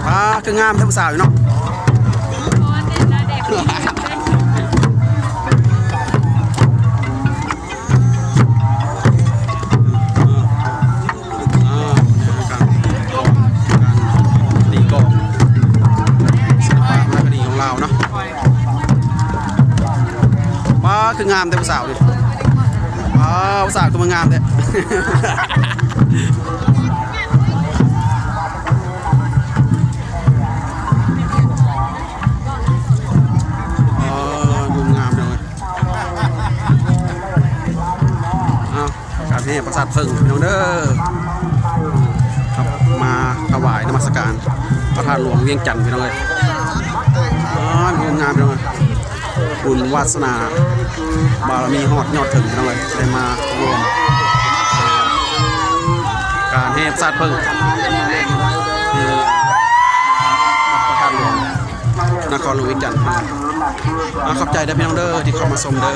ອ້າ ຄືງາມແທ້ຜູ້ສາວນີ້ເນາະ. ອ່າ ການ ການຕີກອງ ສິລະປະວາລະຄະດີຂອງລາວເນາະ. ປ້າ ຄືງາມແທ້ຜູ້ສາວນີ້. ປ້າ ຜູ້ສາວຄືມາງາມແທ້. ອໍ ງົດງາມເນາະ. ເອົາ ການແຫ່ປາສາດເຜິ້ງພີ່ນ້ອງເດີ ມາຖວາຍນະມັດສະການພະທາດຫຼວງວຽງຈັນພີ່ນ້ອງເອີຍ. ອໍ ງົດງາມພີ່ນ້ອງເອີຍ. ບຸນວາສະໜາບາລະມີຮອດຍອດເຖິງພີ່ນ້ອງເອີຍ ໄດ້ມາຮ່ວມການແຫ່ປາສາດເຜິ້ງທີ່ວັດພະທາດຫຼວງ ນະຄອນຫຼວງວຽງຈັນ. ອາ ຂອບໃຈເດີພີ່ນ້ອງເດີ ທີ່ເຂົ້າມາຊົມເດີ.